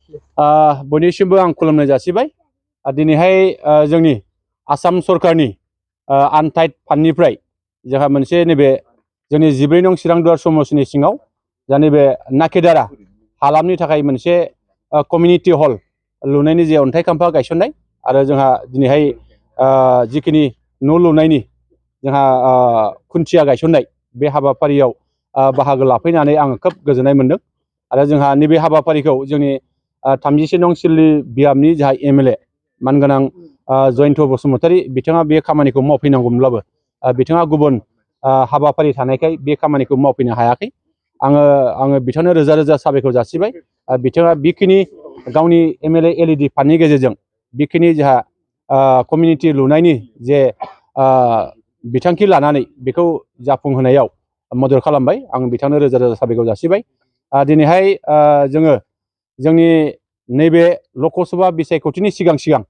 बयनिसिमबो आं खुलुमनाय जासिबाय। दिनैहाय जोंनि आसाम सरकारनि आनटाइड फान्डनिफ्राय जोंहा मोनसे नैबे जोंनि 14 नं चिरां दुवार समस्तिनि सिङाव जा नैबे नाकेदारा हालामनि थाखाय मोनसे कमिउनिटि हल लुनायनि जे अन्थाइ खाम्फा गायसननाय आरो जोंहा दिनैहाय जिखिनि न' लुनायनि जोंहा खुन्थिया गायसननाय बे हाबाफारियाव बाहागो लाफैनानै आं खोब गोजोननाय मोन्दों। आरो जोंहा नैबे हाबाफारिखौ जोंनि 37 नं सिलि बियाबनि जोंहा एमएलए मानगोनां जयन्त बसुमतारी बिथाङा बे खामानिखौ मावफैनांगौमोनब्लाबो बिथाङा गुबुन हाबाफारि थानायखाय बे खामानिखौ मावफैनो हायाखै। आङो बिथांनो रोजा रोजा साबायखर जासिबाय। बिथाङा बेखिनि गावनि एमएलए एलइडि फान्डनि गेजेरजों बेखिनि जोंहा कमिउनिटि लुनायनि जे बिथांखि लानानै बेखौ जाफुंहोनायाव मदद खालामबाय। आं बिथांनो रोजा रोजा साबायखर जासिबाय। दिनैहाय जोङो जोंनि नैबे लकसभा बिसायख'थिनि सिगां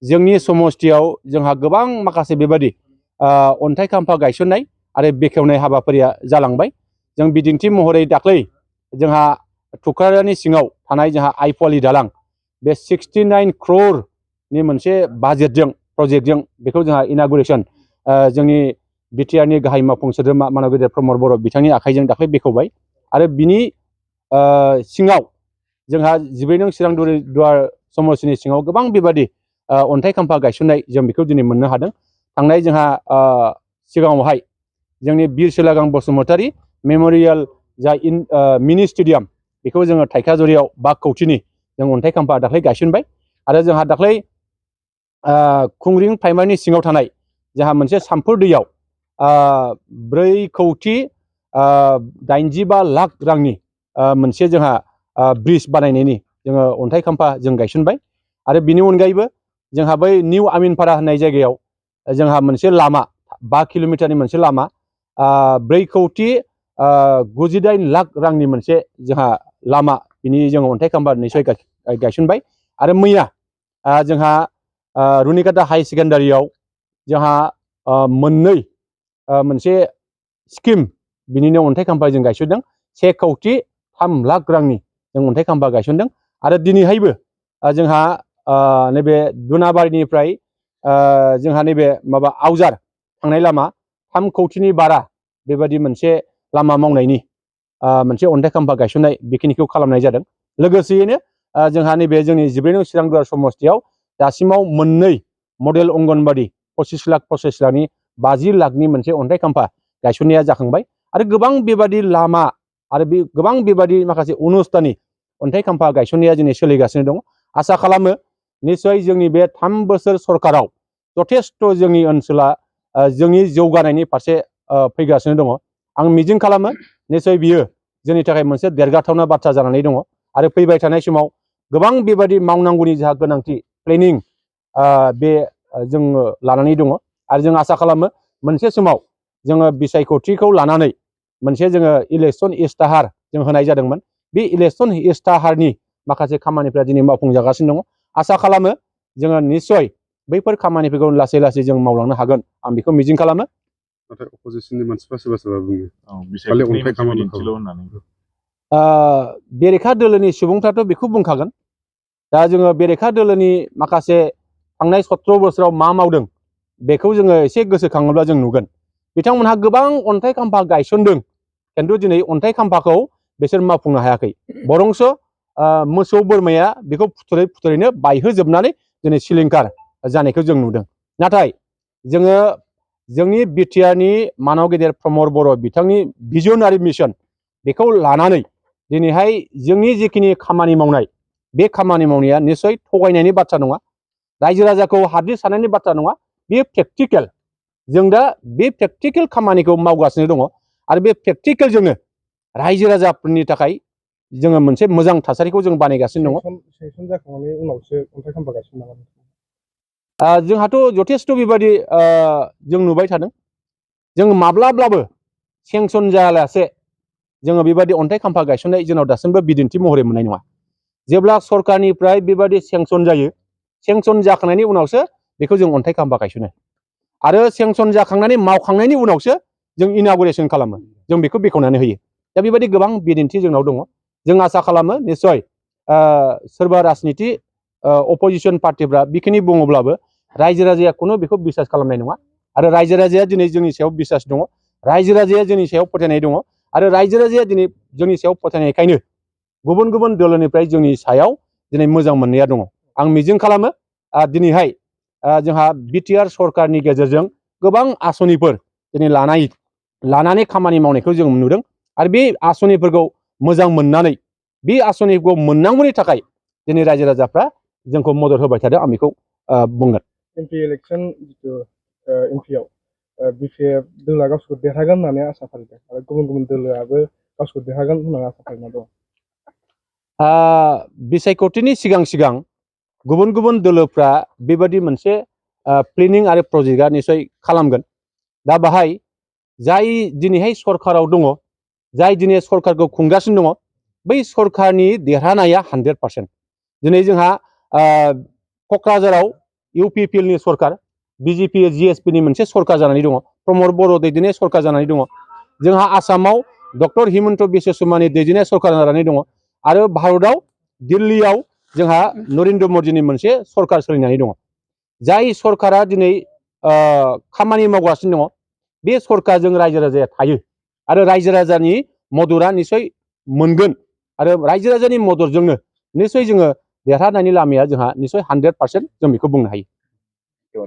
जोंनि समस्तियाव जोंहा गोबां माखासे बेबादि अन्थाइ खाम्फा गायसननाय आरो बेखेवनाय हाबाफारिया जालांबाय। जों बिदिन्थि महरै दाख्लै जोंहा थुक्राझारनि सिङाव थानाय जोंहा आइफवालि दालां बे 69 क्ररनि मोनसे बाजेटजों प्रजेक्टजों बेखौ जोंहा इनागुरेसन जोंनि बिटिआरनि गाहाय मावफुं सोद्रोमा मानब गेदेर प्रमद बर' बिथांनि आखाइजों दाख्लै बेखेवबाय। आरो बिनि सिङाव जोंहा 14 नं चिरां दुवार समस्तिनि सिङाव गोबां बेबादि अन्थाइ खाम्फा गायसननाय जों बेखौ दिनै मोननो हादों। थांनाय जोंहा सिगाङावहाय जोंनि बिर सोलागां बसुमतारी मेम'रियेल जा मिनि स्टेडियाम बेखौ जोङो थाइखाजुरियाव 5 कौटिनि जों अन्थाइ खाम्फा दाख्लै गायसनबाय। आरो जोंहा दाख्लै खुंग्रिं प्राइमारिनि सिङाव थानाय जोंहा मोनसे सामफुर दैयाव 4,85 लाख रांनि मोनसे जोंहा ब्रिज बानायनायनि जोङो अन्थाइ खाम्फा जों गायसनबाय। आरो बिनि अनगायैबो जोंहा बै निउ आमिनपारा होननाय जायगायाव जोंहा मोनसे लामा 5 किल'मिटारनि मोनसे लामा 4,98 लाख रांनि मोनसे जोंहा लामा बिनि जोङो अन्थाइ खाम्फा निसय गायसनबाय। आरो मैया जोंहा रुनिकाटा हाई सेकेन्डारियाव जोंहा मोननै मोनसे स्किम बिनिनो अन्थाइ खाम्फा जों गायसनदों। 1,03 लाख रांनि जों अन्थाइ खाम्फा गायसनदों। आरो दिनैहायबो जोंहा नैबे दुनाबारिनिफ्राय जोंहा नैबे माबा आवजार थांनाय लामा 3 कौटिनि बारा बेबादि मोनसे लामा मावनायनि मोनसे अन्थाइ खाम्फा गायसननाय बेखिनिखौ खालामनाय जादों। लोगोसेयैनो जोंहा नैबे जोंनि 14 नं चिरां दुवार समस्तियाव दासिमाव मोननै मडेल अंगनबादि 25 लाख 50 लाखनि मोनसे अन्थाइ खाम्फा गायसननाया जाखांबाय। आरो गोबां बेबादि लामा आरो बे गोबां बेबादि माखासे अनुस्थाननि अन्थाइ खाम्फा गायसननाया दिनै सोलिगासिनो दं। आसा खालामो निस्सय जोंनि बे 3 बोसोर सरकाराव जथेस्थ' जोंनि ओनसोला जोंनि जौगानायनि फारसे फैगासिनो दङ। आं मिजिं खालामो निस्सय बियो जोंनि थाखाय मोनसे देरगाथावना बाथ्रा जानानै दङ। आरो फैबाय थानाय समाव गोबां बेबादि मावनांगौनि जोंहा गोनांथि प्लेनिं बे जोङो लानानै दङ। आरो जों आसा खालामो मोनसे समाव जोङो बिसायख'थिखौ लानानै मोनसे जोङो इलेक्सन इस्ताहार जों होनाय जादोंमोन। बे इलेक्सन इस्ताहारनि माखासे खामानिफ्रा दिनै मावफुंजागासिनो दङ। आसा खालामो जोङो निस्सय बैफोर खामानिफोरखौ लासै लासै जों मावलांनो हागोन आं बेखौ मिजिं खालामो। नाथाय अपोजिसननि मानसिफ्रा सोरबा सोरबा बुङो बेरेखा दोलोनि सुबुंफ्राथ' बेखौ बुंखागोन। दा जोङो बेरेखा दोलोनि माखासे थांनाय 17 बोसोराव मा मावदों बेखौ जोङो एसे गोसोखाङोब्ला जों नुगोन। बिथांमोनहा गोबां अन्थाइ खाम्फा गायसनदों, खिन्थु दिनै अन्थाइ खाम्फाखौ बिसोर मावफुंनो हायाखै। बरंसो मोसौ बोरमाया बेखौ फुथुरैनो बायहोजोबनानै दिनै सिलिंखार जानायखौ जों नुदों। नाथाय जोङो जोंनि बिटिआरनि मानब गेदेर प्रमद बर' बिथांनि भिजन आरो मिशन बेखौ लानानै दिनैहाय जोंनि जिखिनि खामानि मावनाय बे खामानि मावनाया निस्सय थगायनायनि बाथ्रा नङा, रायजो राजाखौ हाद्रि सानायनि बाथ्रा नङा, बेयो प्रेक्टिकेल। जों दा बे प्रेक्टिकेल खामानिखौ मावगासिनो दङ। आरो बे प्रेक्टिकेलजोंनो रायजो राजाफोरनि थाखाय जोङो मोनसे मोजां थासारिखौ जों बानायगासिनो दङ। सेंसन जाखांनायनि उनावसो अन्थाइ खाम्फा गायसननो नामा? जोंहाथ' जथेस्थ' बेबादि जों नुबाय थादों। जों माब्लाब्लाबो सेंसन जायालासे जोङो बेबादि अन्थाइ खाम्फा गायसननाय जोंनाव दासिमबो बिदिन्थि महरै मोननाय नङा। जेब्ला सरकारनिफ्राय बेबादि सेंसन जायो, सेंसन जाखांनायनि उनावसो बेखौ जों अन्थाइ खाम्फा गायसनो। आरो सेंसन जाखांनानै मावखांनायनि उनावसो जों इनागुरेसन खालामो, जों बेखौ बेखेवनानै होयो। दा बेबायदि गोबां बिदिन्थि जोंनाव दङ। जों आसा खालामो निस्सय सोरबा राजनिति अपोजिसन पार्टिफ्रा बेखिनि बुङोब्लाबो रायजो राजाया खुनु बेखौ बिसास खालामनाय नङा आरो रायजो राजाया दिनै जोंनि सायाव बिसास दङ रायजो राजाया जोंनि सायाव फोथायनाय दङ आरो रायजो राजाया दिनै जोंनि सायाव फोथायनायखायनो गुबुन गुबुन दोलोनिफ्राय जोंनि सायाव दिनै मोजां मोननाया दङ आं मिजिं खालामो दिनैहाय जोंहा बिटिआर सरकारनि गेजेरजों गोबां आसनिफोर दिनै लानानै खामानि मावनायखौ जों नुदों आरो बे आसनिफोरखौ मोजां मोननानै बे आसनिखौ मोननांगौनि थाखाय दिनै रायजो राजाफ्रा जोंखौ मदद होबाय थादों आं बेखौ बुंगोन एमपि इलेक्सन जितु एमपिआव बिपिएफ दोलोआ गावसोरखौ देरहागोन होननानै आसा फालिदों आरो गुबुन गुबुन दोलोआबो गावसोरखौ देरहागोन होननानै आसा फालिना दं बिसायख'थिनि सिगां सिगां गुबुन गुबुन दोलोफ्रा बेबादि मोनसे प्लेनिं आरो प्रजेक्टआ निसय खालामगोन दा बाहाय जाय दिनैहाय सरकाराव दङ जाय दिनै सरकारखौ खुंगासिनो दङ बै सरकारनि देरहानाया 100% दिनै जोंहा क'क्राझाराव इउपिपिएलनि सरकार बिजेपि जिएसपिनि मोनसे सरकार जानानै दङ प्रमद बर' दैदेननाय सरकार जानानै दङ जोंहा आसामाव डक्टर हिमन्त बिश्व शर्मानि दैदेननाय सरकार जानानै दङ आरो भारतआव दिल्लीयाव जोंहा नरेन्द्र मदिनि मोनसे सरकार सोलिनानै दङ जाय सरकारा दिनै खामानि मावगासिनो दङ बे सरकारजों रायजो राजाया थायो आरो रायजो राजानि मददआ निसय मोनगोन आरो रायजो राजानि मददजोंनो निसय जोङो देरहानायनि लामाया जोंहा निसय 100% जों बेखौ बुंनो हायो